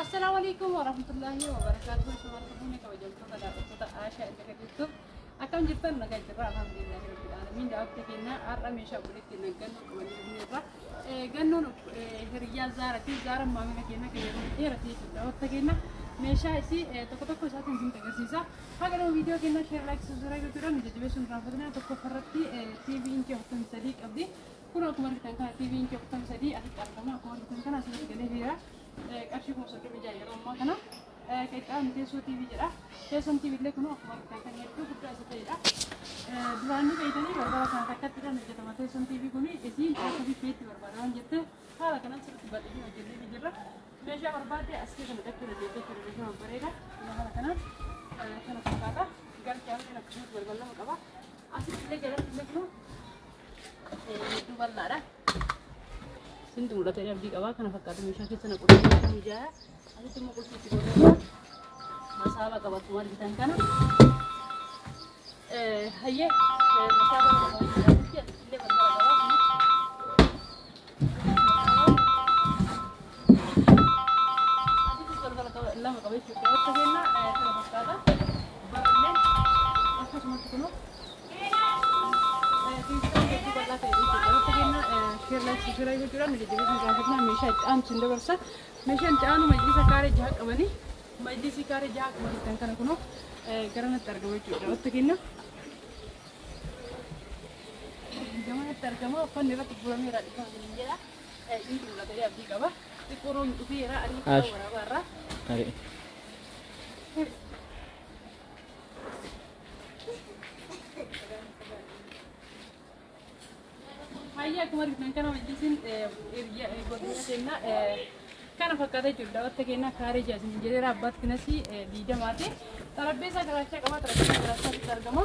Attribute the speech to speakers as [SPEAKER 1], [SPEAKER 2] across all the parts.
[SPEAKER 1] Assalaamu alaikum warahmatullahi wabarakatuh. Shamarran kabajamtoota daawwattoota Aashaa Indira jirtu. Akkam jirtan nagaa jirra, alhamdulillahi rabbil alamin. Daawwatta keenya har'a meeshaa walitti naggannoo qabanii dhufneerra. Gannoon hiriyyaa Zaaraati. Zaaraan maamila keenya kan yeroo dheerate jechuudha. Daawwatta keenya meeshaa isii tokko tokko isaatiin isin agarsiisa. Haga dhuma viidiyoo keenya share, like, subscribe gochuudhaan nu jajjabeessuun raawwatina. Tokkoffarratti TV inchii 43 qabdi. Kun akkuma argitan kana TV inchii 43 asitti argama. Akkuma argitan kana asirratti galee jira. Qarshii 36,000 yeroo ammaa kana. Qixxaan teessoo TV jedha. Teessoon TV illee kun akkuma argitan kan hedduu guddaa isa ta'edha. Duraan ni beektanii balbala kana takkattiidhaan hojjetama. Teessoon TV kun isiin akka biffeetti barbaada waan jette haala kanaan sirriitti bal'inee hojjennee jirra. Meeshaa barbaadde as keessa naqachuu dandeessa jechuudha. Meeshaa babbareeda. Haala kanaan kana fakkaata. Galchaa illee akkasumas balbala lama qaba. Asitti illee jalatti illee kun hedduu bal'aadha. Sinti mul'ata abdii qaba. Kana fakkaata meeshaa keessa naquu dandeessa mijaa'aa. Asitti immoo qulfii itti godhama. Masaaba qaba akkuma argitan kana. Hayyee, masaaba qaba. Asitti illee balbala qaba. Asittis balbala lama qaba jechuudha. Wanta kenna kana fakkaata. Barallee akkasumatti kunoo keessaan hedduu bal'aa ta'e jechuudha. Wanta kenna share, like, subscribe gochuudhaan nu jajjabeessuun gaafatna. Meeshaa itti aantu hin dabarsa. Meeshaan itti aanu majlisa kaaree jaha qabanii. Majlisii kaaree jaha akkuma argitan kana kunoo garanatti argama jechuudha. Wanta kenna gamanatti argama. Uffanni irratti gurgurameera dhibbaa hin jedha. Inni mul'ata abdii qaba. Xiqqoo roon dhufeera adii waraabaa irraa.
[SPEAKER 2] Ari.
[SPEAKER 1] Hayya, akkuma argitan kana majlisiin godina keenya kana fakkaata jechuudha. Daawwatta keenya kaaree jaha isin jedheera, abbaat kinasii 20ti. Xarapheezaa garaachaa qaba. Xarapheezaa garaachaa asitti argama.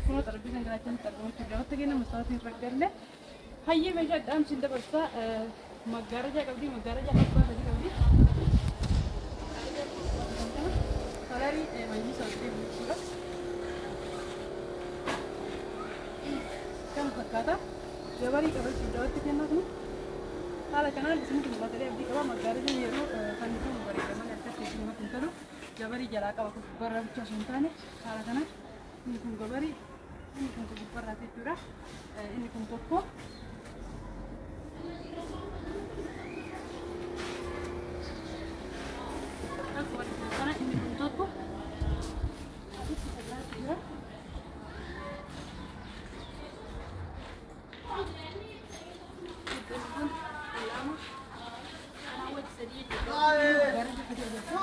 [SPEAKER 1] Kunoo xarapheezaan garaachaa asitti argama jechuudha. Daawwatta keenya mastaawotiin raggalle. Hayyee, meeshaa itti aansu dabarsa. Maggaarajaa qabdi. Maggaarajaa abbaa sadii qabdi. Kalarii majlisa hojii jechuudha. Kana fakkaata. Gabarii qaba jechuudha. Daawwatti kennaa kun haala kanaan isinitti mul'atee abdii qaba. Maggaarajaan yeroo fannifamu bareeda malee akkatti hedduu namatti hin tolu. Gabarii jalaa qaba, kun gubbarraa bichaa osoo hin taane haala kanaan inni kun gabarii, inni kun gubbarraa jechuudha. Inni kun tokko. Akkuma argitan kana inni kun tokko. Asitti sagalaatti jira. Inni kun lama. Kanaa wajji sadii jechuudha. Maggaarajaa sadii agarta.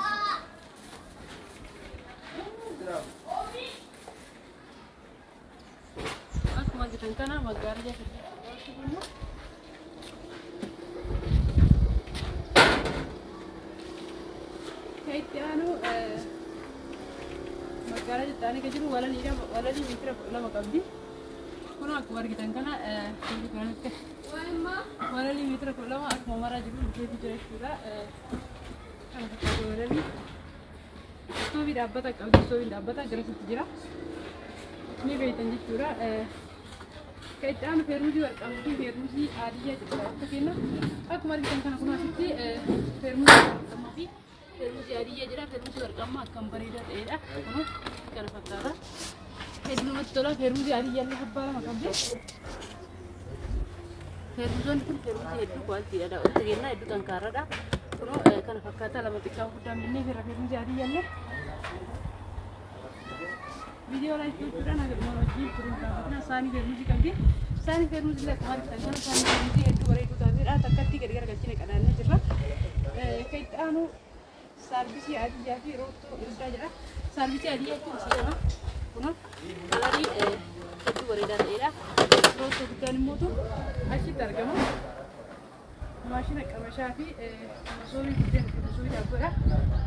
[SPEAKER 1] Akkuma argitan kana maggaarajaa sadii jechuudha. Kan itti aanu maggaarajaa itti aanee kan jiru walaliidha. Walalii meetira 12 qabdi. Kun akkuma argitan kana fuulli kanatti walalii meetira 12 akkuma maraa jiru dhufeetu jira jechuudha. Kana fakkaata walalii. Istoobii dhaabbata qabdi. Istoobiin dhaabbata garasitti jira. Ni beektan jechuudha. Kan itti aanu feermuzii warqamaa fi feermuzii adiyyaa jedhama. Akka kenna akkuma argitan kana kun asitti feermuzii warqamaa fi feermuzii adiyyaa jira. Feermuzii warqamaa akkam bareedaa ta'edha. Kun kana fakkaata. Hedduu namatti tola. Feermuzii adiyyaa illee abbaa lama qabdi. Feermuzoonni kun feermuzii hedduu kwaalitiidha. Daawwatta kennaa hedduu xankaarradha. Kunoo kana fakkaata, lama xiqqaa guddaan binnee firra feermuzii adiyyaa illee. Viidiyoo like gochuudhaan haga dhuma wajjin turuun gaafatina. Saanii feermuzii qabdi. Saanii feermuzii illee akkuma argitan kana saanii feermuzii hedduu bareeduu taateedha. Takkatti gadi garagalchine qadaannee jirra. Kan itti aanu saarbisii adiyyaa fi roottoo guddaa jedha. Saarbisii adiyyaa jechuun isii kana. Kunoo kalarii hedduu bareedaa ta'edha. Roottoo guddaan immoo achitti argama. Maashina qamashaa fi masoobii buddeen fi masoobii daabboodha.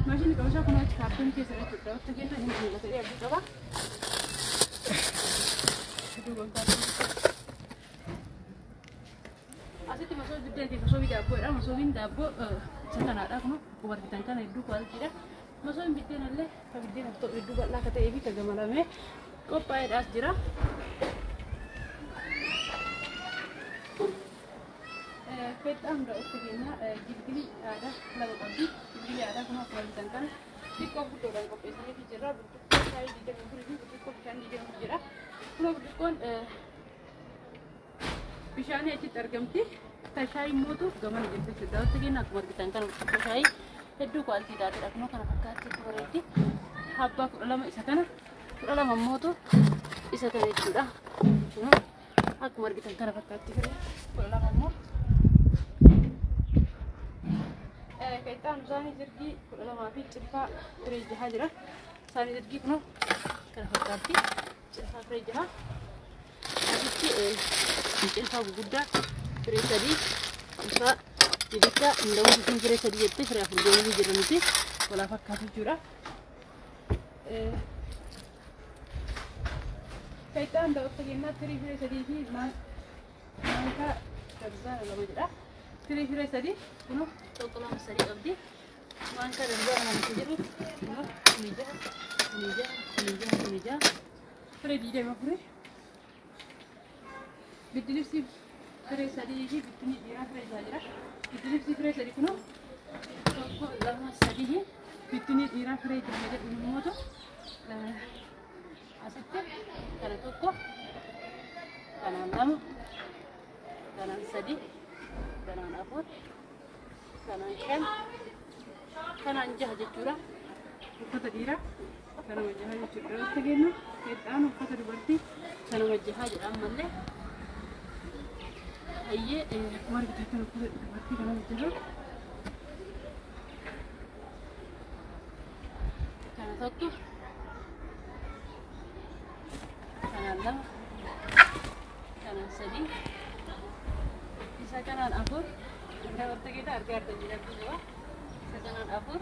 [SPEAKER 1] Maashinni qamashaa kun achi kaartoonii keessa jechuudha. Wanta kenna inni mul'ata abdii qaba. Duuban kaartoonii. Asitti masoobii buddeen fi masoobii daabboodha. Masoobiin daabboo isa kanaadha. Kun akkuma argitan kana hedduu kwaalitiidha. Masoobiin biddeen illee kan biddeenaaf ta'u hedduu bal'aa akka ta'ee fi kan gamalamee qophaa'eedhaas jira. Feexaan daa'utti keenya gilgilii aadaa lama qabdi. Gilgilii aadaa kun akkuma argitan kana xiqqoo guddoodhaan qopheessanii jira. Burcuqqoo shaayii 24 fi burcuqqoo bishaan 20 jira. Kun burcuqqoon bishaanii achitti argamti. Ta shaayii mootu gamana jirti jechuudha. Daa'utti keenya akkuma argitan kana burcuqqoo shaayii hedduu quality taatedha. Kunoo kana fakkaatti bareeddi. Abbaa 12 isa kana 12 mootu isa kana jechuudha. Akkuma argitan kana fakkaatti firee 12 immoo. Kan isaanii jirgii 12 fi cilfaa firee 6 jira. Isaanii jirgii kunoo kana fakkaatti cilfaa firee 6. Asitti cilfaa guguddaa firee 3 cilfaa xixiqqaa hunda'uu sun firee 3 jettee firee 4 goonee jirra nuti walaa fakkaatu jechuudha. Kan daawwatta kennaa tirii firee 3 fi maankaa dabzaana 2 jedha. Tirii firee 3 kunoo 1 2 3 qabdi. Maankaa dabzaana 2 jedhu kunoo kuni 6 kuni 6 kuni 6 kuni 6 firee 24. Biddilibsii firee 3 fi bittinii dhiiraa firee 6 jira. Biddilibsii firee 3 kunoo 1 2 3 bittinii dhiiraa firee 6 jedhu immoo asitti kana 1 kanaan 2 kanaan 3 kanaan 4 kanaan 5 kanaan 6 jechuudha. Uffata dhiiraa kanuma 6 jechuudha. Daawwatta kennu hedhaan uffata dubartii kanuma 6 jedha ammallee. Hayyee akkuma argitan kan uffata dubartii kanuma 6. Kana 1 kanaan 2 kanaan 3 isa kanaan 4 daawwatta keessa argaa jirtan jedhamtu qaba. Isa kanaan 4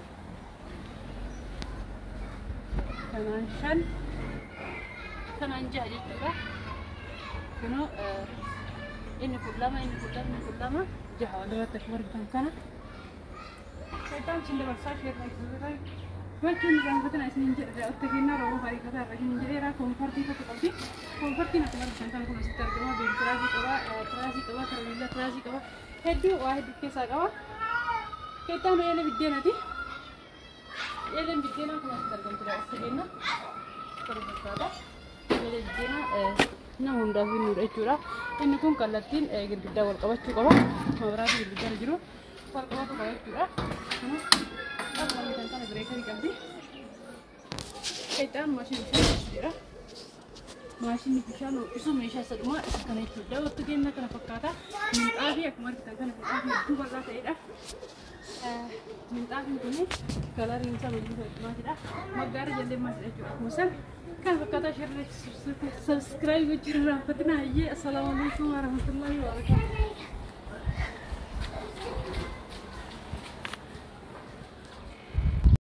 [SPEAKER 1] kanaan 5 kanaan 6 jechuudha. Kunoo inni kun 2 inni kun 2 inni kun 2 6 walirratti akkuma argitan kana. Seetaan sin dabarsaa sheerraa gochuun irraanfatina isiniin jedha. Daawwatta kennaa rooboo ariifataa irra isiniin jedheera. Koonfartii tokko qabdi. Koonfartiin akkuma argitan kana kun asitti argama. Beentiraasii qaba, tiraasii qaba, karameellaa tiraasii qaba. Hedduu waa hedduu keessaa qaba. Keettaan eelee biddeenaati. Eeleen biddeenaa kun asitti argamti daawwatta kennaa. Kana fakkaata. Eelee biddeenaa nama hundaaf hinnudha jechuudha. Inni kun kallattiin girgiddaa wal qabachuu qaba. Mabiraatii girgiddaa jiru wal qabatu qaba jechuudha. Akkuma argitan kana bireekarii qabdi. Qeexaan maashinii bishaan ho'isu jedha. Maashinni bishaan ho'isu meeshaa isa dhumaa isa kana jechuudha. Daawwattu keenya kana fakkaata. Minxaafii akkuma argitan kana minxaafii hedduu bal'aa ta'edha. Minxaafiin kun kalariin isaa majlisa dhumaatidha. Maggaara jallee maasii jechuudha. Akkuma san kana fakkaata share subscribe gochuun irraanfatina. Hayyee assalaamu alaikum warahmatullahi wabarakatuh.